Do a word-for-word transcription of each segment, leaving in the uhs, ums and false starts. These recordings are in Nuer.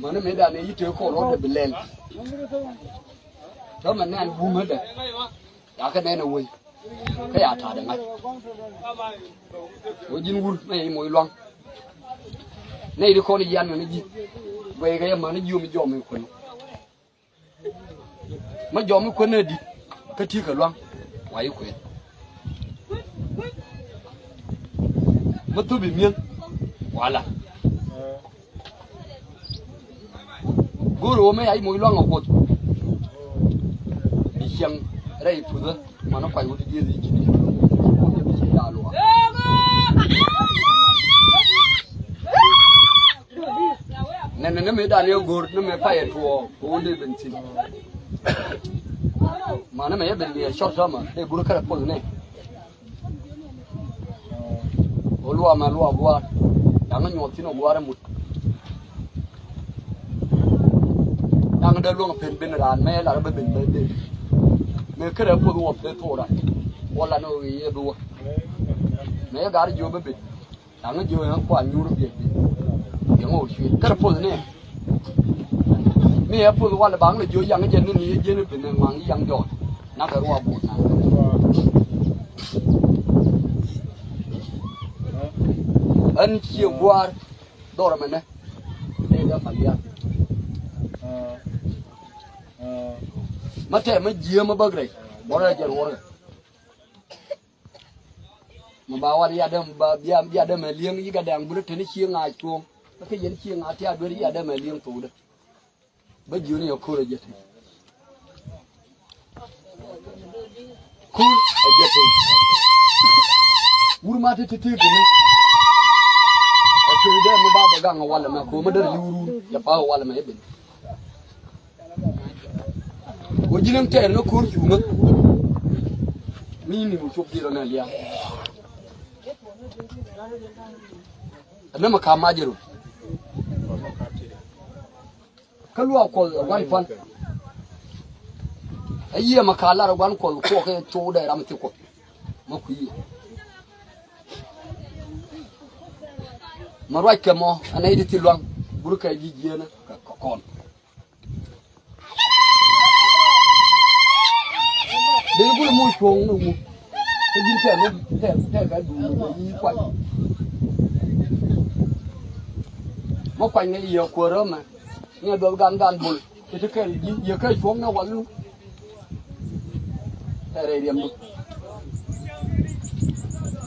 Mäni mëë dan ɛ yi tëë kɔn rɔɔdɛ bi lɛl. Täämɛ nɛn wumä dɛ. Ya kɛ nɛn ɛ wei. Kä ya ta̱a̱dɛ ŋa̱c. Wä ji̱n wur mɛ yi moc luaŋ. Nɛy di kɔn yian mäni ji̱. Guɛy kɛ yɛ mäni ji̱ mi jɔm mi kuäni. Mä jɔm mi kuäni ɛ di̱t. Kä ti̱i̱ kɛ luaŋ. Wa yi kuɛn. Mä thup imi̱en. Wala. Go̱o̱r ɣöö mëë yac moc luaŋ ɛ Kuoth. Bi ciɛŋ rɛy puthä manä kuay wä ti dieth i̱ ji̱n. Kuoth ɛ bi ciɛ yaal luaak. Nɛnɛ ni mëë dan yɛ go̱o̱r ni mëë payɛ tuɔɔk kɛ wä dee ben thi̱n. Manä mëë yɛ ben liɛ cɔr täämɛ dee burä kärɛ puɔth nɛ. Ɣöö luaak mɛ luaak gua̱a̱r. Yaŋ nyuɔth thi̱n ɔ gua̱a̱r ɛmut. Yaŋ dee luäŋ pen ben raan mɛ lar bä ben bä ben. Mëë kärɛ puɔth wä peth thok ran. Wä lan ɣöö ɣëë yɛ bi wä. Mëë yɛ gar jiö bä ben. Yaŋ jiö yɛn kuan nyuur biɛ ben. Yɛn ɣöö cuɛ kärɛ puɔth nɛ. Mi ɛ puɔth walɛ baŋ lɛ jiö yaŋ jɛ ni ni yɛ jiɛn ben ɛ ŋuaŋ yaŋ jɔɔn. Nakɛ ruaak buɔt na. Ɣän ciɛ gua̱a̱r dhɔr ɛmɛnɛ. Tëë dee pal yar. Mä tɛmɛ jiɛ mä bäk rɛy. Bɔrɛ jɛ ruɔrɛ. Mɛ ba wal yadɛ mɛ ba bia yadɛ mɛ li̱eŋ yikɛ dɛŋ buni teni cieŋ a cuɔ̱ŋ. Kä yɛn cieŋ a ti a duer yadɛ mɛ li̱eŋ thokdɛ. Bä jiöni a ko̱r a jɛ ti. Ko̱r a jɛ ti. Wur ma ti ti ti ti ni. A ko̱r dɛ mɛ ba bɛ gaŋ a walɛ mɛ ko̱r mɛ dɛr li̱w run yɛ pa a walɛ mɛ yɛ ben. Wä ji̱n ɛn tɛɛr ni ko̱r cuŋä. Ni ni wä cop dhil rɔ nɛ lia̱a̱. Ɛn nɛmɛ ka mac rot. Kä luaak Kuɔth ɛ gua̱n pan. Ɛ yiëë mɛ ka lar ɛ gua̱n Kuɔth kuɔk kɛ thok dee ram thik Kuɔth. Mɛ kui̱. Mɛ ruac kɛ mɔ ɛ nɛy di thil luaŋ. Burkɛ ji̱ jieenä kɛ kɔn. Dee gul mu cuɔ̱ŋ ni wu. Kä ji̱n tɛk ni tɛk tɛk ka duun kɛ yi kuany. Mä kuany ni yɛ kuäärä mɛ. Ni duɔth gan gan bul. Ti ti kɛl ji̱ yɛ kɛ cuɔ̱ŋ ni wal nu. Tɛrɛ riɛm du.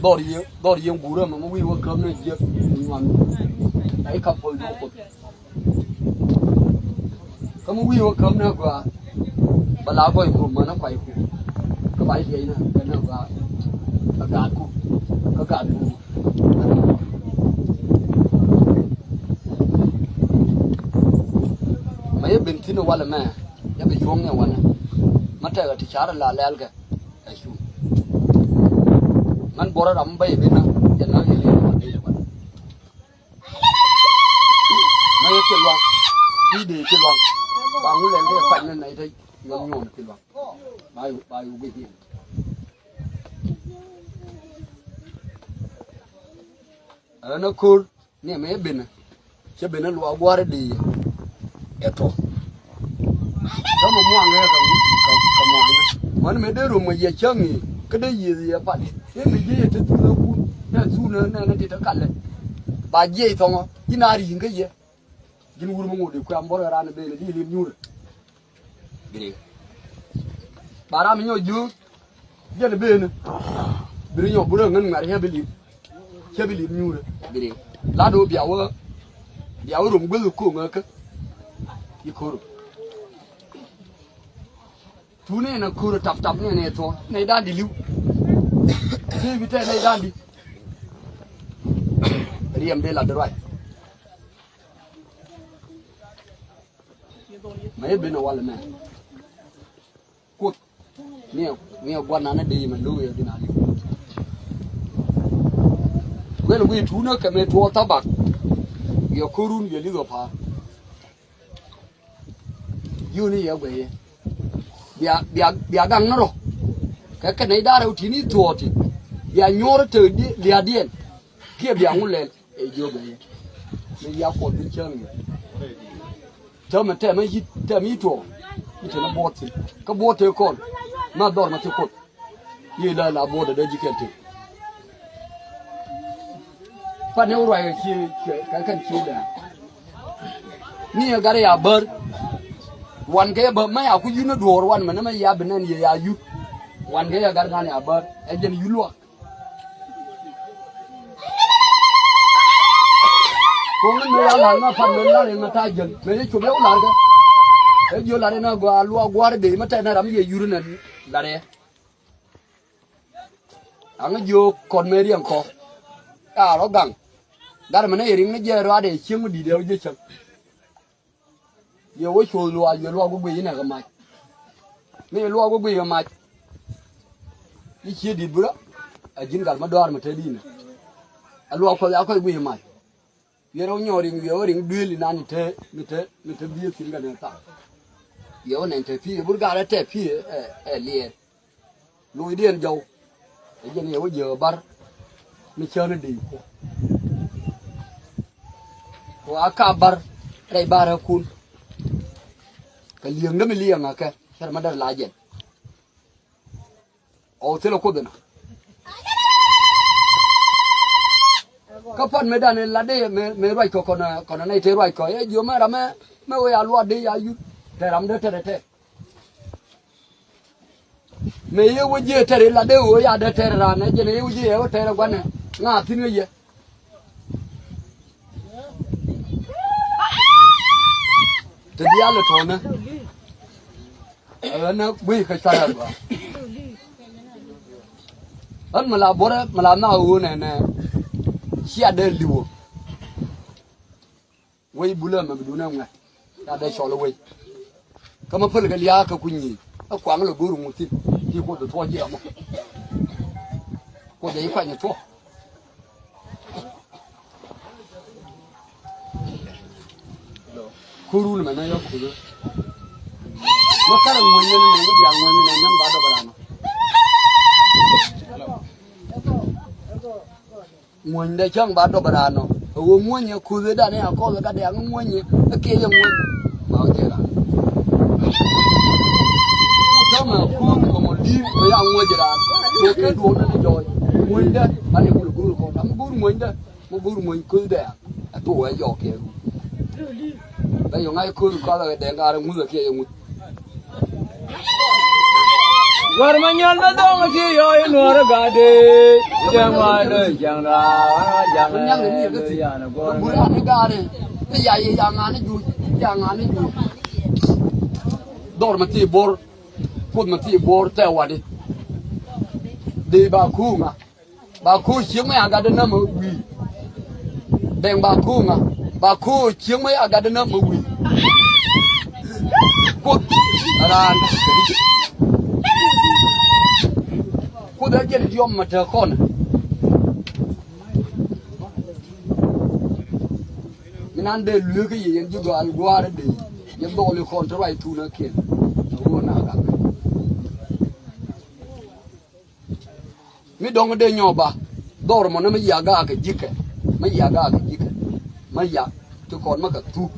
Dhɔr yɛ dhɔr yɛ guurä mɛ mi wi̱i̱ wä käm ni jiäk. Nyuan. Ai kap pol duɔk Kuoth. Kä mi wi̱i̱ wä käm ni gɔaa. Bɛ la gɔy ku mänä kuay ku. Kä ba i̱ liɛcnä kɛ ni gɔaa. Kä gaatku kä gaatku. Mɛ yɛ ben thi̱n walɛ mɛ yɛ bi cuɔ̱ŋ ni wanɛ. Mä tɛkɛ ti car la lɛl kɛ. Ɛ cu. Mɛn buɔrä ram mi bä yɛ ben na yɛ na yɛ liɛl wanɛ. Mɛ yɛ ti luaŋ. Ti dee ti luaŋ. Ba ŋu lɛl kɛ kuany ni nɛy te yɔn nyuɔn ti luaŋ. Ba yu ba yu guic ni. Ɛn a ko̱r ni ɛmɛ ɛ benɛ. Cɛ benɛ luaak gua̱a̱r ɛ dee yɛ. Ɛ tɔ. Kä mɛ muaŋ ɛ kɛ kɛ muaŋ. Mɛn mɛ dee rom ɛ yɛ cäŋ i̱ kä dee yiëth yɛ pal. I̱ mi ji̱ yɛ te thun ɛ kun nɛ thun ɛ nɛ nɛ ti te kalɛ. Ba jiɛc thɔŋɔ ji̱n a ri̱i̱ŋ kä yɛ. Ji̱n wur mi ŋot i̱ kuɛ am bɔr ɛ ran ɛ benɛ di li̱m nyuurɛ. Giri. Ba ram mi nyɔ jiök. Jɛn ben. Biri nyɔ burä ŋän ŋuɛ̈r yɛ bi lim. Cɛ bi lim nyuurä. Giri. La do bia wä. Bia wä rom guäth ko̱ŋ kä. Yi ko̱r. Tuunɛ na ko̱r tap tap nɛ nɛ thɔ. Nɛ dan di liw. Ti bi tɛ nɛ dan di. Riɛm de la de ruac. Mɛ i̱ ben ɛ walɛ mɛ. Kuoth. Niɛ, niɛ gua̱n nanɛ dee mɛ lo̱k yɛ dhin a li̱w. Guɛl wi̱i̱ tuunä kɛ mɛ tuɔɔk thabak. Yɛ ko̱run yɛ li̱th ɔ pa̱a̱r. Yuni yɛ guɛyɛ. Bia, bia, bia gaŋ ni rɔ. Kɛ kɛ nɛy da̱rɛ wä ti̱n i̱ thuɔɔk ti. Bia nyuɔ̱ɔ̱r te lia̱a̱diɛn. Kiɛ bia ŋu lɛl. Ɛ jiök ɛ yɛ. Ni ya Kuɔth bi cäŋ yɛ. Täämɛ tɛmɛ yi̱t tɛmɛ yi̱t tuɔɔk. I̱ te ni buɔth thi̱n kä buɔth tëë kɔn. Ma dhɔr ma ti Kuoth. I̱ la la buɔth dee ji̱ kɛn tëë. Pan ni wä ruac kɛ ci kɛ kɛn ci dee. Ni ɛ gat ɛ ya bär. Wan kɛ yɛ bä mɛ ya ku yun ni duɔɔr wan mɛ ni mɛ ya bi nɛn yɛ ya yut. Wan kɛ yɛ gat ɛ ya bär ɛ jɛn yut luak. Ko̱ŋ ni mɛ ya la̱r mɛ pan mɛ la̱r in mɛ ta̱a̱ jäl mɛ yɛ cop yɛ wä la̱r kɛ. Ɛ jiö la̱r in a gua luak gua̱r dee mɛ tɛn ɛ ram yɛ yur in ɛ la̱r yɛ. Aŋä jiök kɔn mëë riɛŋ kɔ. Ka rɔ gaŋ. Gat mɛ ni yɛ riŋ ni jɛ ruaadɛ cieŋ mi di̱i̱t ɛ wä jiɛ cäŋ. Yɛ wä cuɔth luaac yɛ luaak wä guiy inɛ kɛ mac. Mi yɛ luaak wä guiy kɛ mac. I̱ cië di̱t burä. A ji̱n gat mi dɔaar mi te di̱i̱nɛ. A luaak kuɔth ya kɔc guiy kɛ mac. Wiɛrɛ wä nyɔk riŋ wiɛɛ wä riŋ duëël inan ni te ni te ni te biëë thi̱n kɛ ni thaak. Wiɛɛ wä nɛn te pi̱i̱ ɛ bur gaat ɛ tɛp pi̱i̱ ɛ ɛ liɛɛr. Lo̱cdiɛn jɔw ɛ jɛn yɛ wä jiɛ ɣä bar mi cäänä dee kuɔ. Ku a ka bar rɛy bar ɛ kun. Kɛ li̱eŋdä mi liɛŋ ɛ kɛ cär ma dɛr la jɛn. Ɔ thilɛ Kuoth ɛnɔ. Kä pan mëë dan ɛ latdɛ mëë mëë ruac kɔ kɔnɛ kɔnɛ nɛy te ruac kɔ ɛ jiö mɛ ram mɛ mɛ wee a luaak dee ya yut tɛ ram dee tɛrɛ tɛ. Mëë yee wä jiɛ tɛr ila dee wä ya dee tɛr ran ɛ jɛn yee wä jiɛ yɛ wä tɛr ɛ guanɛ ŋa thi̱n ŋä yɛ. Te diaal ɛ tuɔɔnä. Ɛ ɣän ɛ guiy kä cuarɛ gɔaa. Ɣän mi la buɔrɛ mi la nhɔaak ɣöö nɛnɛ. Cia dee li̱wä. Wec bulɛ mɛ bi duunɛ ŋuɛ̈t. Ca dee cɔl wec. Kä mi päl kɛ lia̱a̱ kɛ ku nyiec ɛ kuaŋ lɛ go̱o̱r ŋuth thi̱n ti Kuoth bi thuɔ̱k jiɛk mɔ. Kuoth ɛ ci kuany ɛ thuɔ̱k. Ko̱run mɛ nɛ yɔ kuth. Mɛ kärɛ ŋuɔ̱ny yɛn nɛ bia ŋuɔ̱ny nɛ nyɔ̱ŋ ba dɔk ran. Ŋuɔ̱nydɛ cäŋ ba dɔp raan ɔ. Ɛ ɣöö ŋuɔ̱nyɛ kuth ëëdan ɛ akɔth ɛ gat ɛ aŋ ŋuɔ̱nyɛ ɛ kiɛ yɛ ŋuɔ̱ny. Ma ɣä jɛ raan. Täämɛ kuth kɔmɔ di̱i̱m ɛ ya ŋuɔ̱c raan. Ɣöö kɛ duɔ̱ɔ̱r nɛn ɛ jɔɔc ŋuɔ̱nydɛ an ɛ kul go̱o̱r kɔn ram go̱o̱r ŋuɔ̱nydɛ. Mi go̱o̱r muɔ̱ny köthdɛ a thok ɛ jɔɔk kɛ ru. Bɛ yɔ̱ŋ a i̱ köth kɔth ɛ dɛŋ kaar ɛ ŋuth ɛ kiɛ yɛ ŋuth. Gua̱r ma nyɔl bä dhɔŋ ti yɔ i̱ nuɔr ɛ ga̱a̱dɛ. Jɛŋ wa dee jɛŋ raa wa jaŋ ɛ dee yan ɛ guɔ̱r. Gua̱r ma nyɔl bä dhɔŋ ti yɔ i̱ nuɔr ɛ ga̱a̱dɛ. Ti ya yɛ ya ŋa̱n i̱ juuc ya ŋa̱n i̱ juuc. Dhɔr ma thii bo̱r. Kuoth ma thii bo̱r tɛ wadi. Dee ba kuuŋa. Ba ko̱o̱r cieŋ mɛ a gat dee nä mɛ wi̱i̱. Bɛŋ ba ko̱o̱r ŋa ba ko̱o̱r cieŋ mɛ a gat dee nä mɛ wi̱i̱. Kuoth raan. Kuoth ɛ jɛn diɔm mɛ te kɔn. Mi nan dee lueekä yɛ yɛn ji̱ gɔaa gua̱a̱r dee yɛn dhɔɔli kɔn te ruac thuun a kiɛn. A ɣöö na gat. Mi dɔ̱ŋ dee nyɔɔba dhɔr mɔnɛ mi yia gaakɛ ji̱kɛ mi yia gaakɛ ji̱kɛ mi yia ti kɔn mi kɛ thuk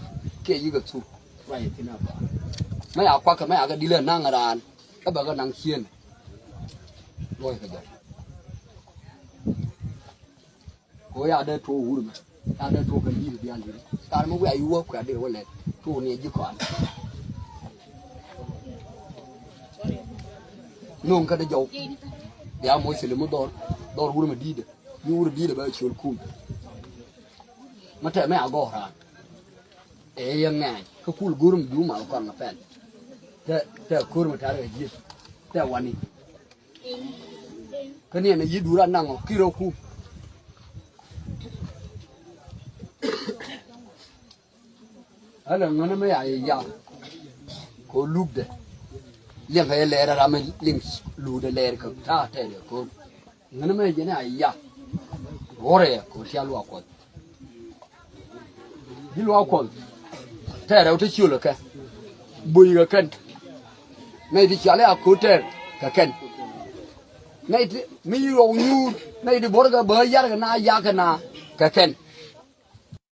kiɛ yikɛ thuk. Ruac thi̱n a ba mi ya kuakɛ mi ya kɛ dilɛ naŋ raan kä bɛ kɛ naŋ cieen. Luɔckɛ jɔk. Kɛ ɣöö ya dee tuɔɔk wur mɛ ya dee tuɔɔk kɛ li̱i̱r diaal li̱i̱r. Kar mi wiaa yuwä kuɛ dee wä lɛt tuɔɔk ni ji̱ kɔan. No̱o̱ŋ kä dee jɔw. Bia moc thili mi dhɔr dhɔr wur mɛ di̱i̱dɛ mi wur di̱i̱dɛ bɛ ciöl kum. Mi tɛmɛ a gɔɔk raan. Ɛ yɛ ŋɛɛny kä kul go̱r mi juuc mal kɔn kɛ pɛl. Tɛ tɛ ko̱r mi ta̱rɛ kɛ ji̱th tɛ wani. Kä ni ɛn a yi̱ duur a naŋ ɔ ki rɔ ku. Ɣän a ŋänä mi ya yɛ ya. Kɛ ɣöö lukdɛ liɛŋkɛ yɛ lɛɛr a ram mi liŋ lukdɛ lɛɛr kɛ ta̱a̱ tɛɛr yɛ ko̱r. Ŋänä mɛ jɛn a ya. Ɣɔrɛ kɛ tia luaak Kuɔth. Ji̱ luaak Kuɔth. Tɛɛrɛ wä te ciöl kɛ kɛ. Bo̱o̱c kɛ kɛn. Nɛy ti cial a ko̱r tɛɛr kɛ kɛn. Nɛy ti mi rɔw nyuur nɛy ti buɔ̱rkɛ bä yarkɛ na yakɛ na kɛ kɛn.